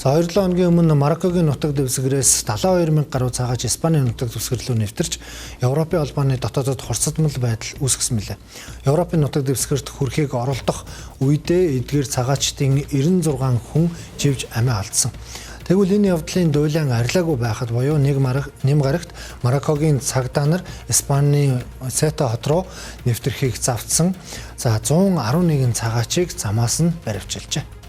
За 2-7 хоногийн өмнө Мароккогийн нутаг дэвсгэрээс 72 мянга гаруй цагаач Испанийн нутаг дэвсгэр рүү нэвтэрч Европын холбооны дотоодод хурцдмал байдал үүсгэсэн мэлээ. Европын нутаг дэвсгэрт хүрэхийг оролдох үедээ эдгээр цагаачдын 96 хүн живж амиа алдсан. Тэгвэл энэ явдлын дуйлан арилаагүй байхад буюу нэг нэм гарагт Мароккогийн цагдаа нар Испанийн Сета хот руу нэвтрэхийг завтсан. За 111 цагаачийг замаас нь баривчилжээ.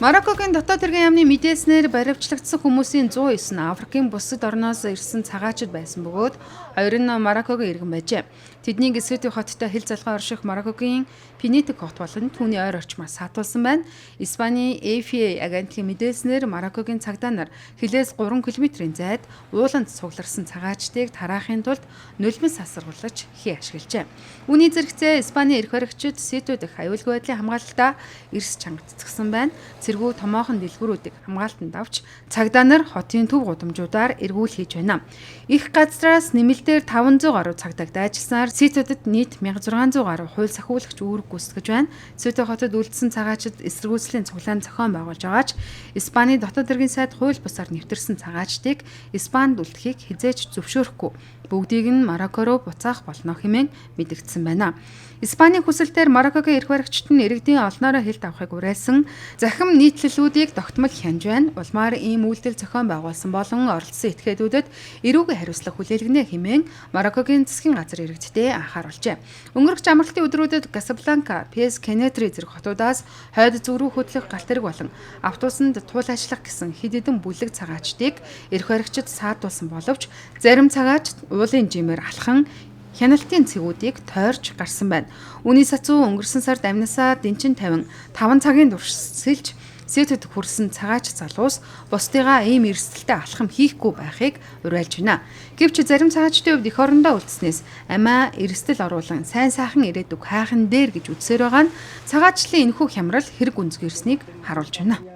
Мароккогийн дотоод хэргийн яамны мэдээснээр баривчлагдсан хүмүүсийн 109 нь Африкийн бусад орноос ирсэн цагаачид байсан бөгөөд хоёр нь Мароккогийн иргэн байжээ. Тэдний Сету хоттой хил залгаа орших Мароккогийн Пенитик хот болон түүний ойр орчмоос саатуулсан байна. Испанийн AFA агентлагийн мэдээснээр Мароккогийн цагдаа нар хилээс 3 км-ийн зайд ууланд цугларсан цагаачдыг тараахын тулд нулимс сасаргуулж хий ашиглажээ. Үүний зэрэгцээ Испанийн эрх баригчид Сету дэх аюулгүй байдлын хамгаалалтаа эрс чанга цэцгсэн байна. Цэргүү томоохон дэлгүүрүүдийг хамгаалтанд авч цагдаа нар хотын төв гудамжуудаар эргүүл хийж байна. Их газраас нэмэлтээр 500 гаруй цагдааг дайчилсанаар Сетудэд нийт 1600 гаруй хууль сахиулагч үүрэг гүйцэтгэж байна. Сету хотод үлдсэн цагаачид эсэргүүцлийн цуглаан зохион байгуулж байгаа ч Испаний дотоод хэргийн сайд хууль бусаар нэвтэрсэн цагаачдыг Испанд үлдэхийг хэзээ ч зөвшөөрөхгүй, бүгдийг нь Марокко руу буцаах болно хэмээн мэдэгдсэн байна. Испанийн хүсэлтээр Мароккогийн эрх баригчид нь иргэдийн олноороо хилд авахыг уриалсан захим нийтлэлүүдийг тогтмол хянаж байна. Улмаар ийм үйлдэл зохион байгуулсан болон оролцсон этгээдүүдэд эрүүгийн хариуцлага хүлээлгэнэ хэмээн Мароккогийн засгийн газар иргэддээ анхааруулжээ. Өнгөрөх амралтын өдрүүдэд Касабланка, Пес, Кенетри зэрэг хотуудаас хойд зүг рүү хөдлөх галт тэрэг болон автобусанд туул ажиллах гэсэн хэд хэдэн бүлэг цагаачдыг эрх баригчид саатуулсан боловч зарим цагаач уулын жимээр алхан хяналтын цэгүүдийг тойрч гарсан байна. Үүний сацуу өнгөрсөн сард амнасаа дэнчин 55 цагийн турш сэлж Сетэд хүрсэн цагаач залуус бусдыгаа ийм эрсдэлтэй алхам хийхгүй байхыг уриалж байна. Гэвч зарим цагаачдын хувьд эх орондоо үлдснээс амиа эрсдэл оруулан сайн сайхан ирээдүг хайхан дээр гэж үзсээр байгаа нь цагаачлалын энэхүү хямрал хэрэг үнзгэрснийг харуулж байна.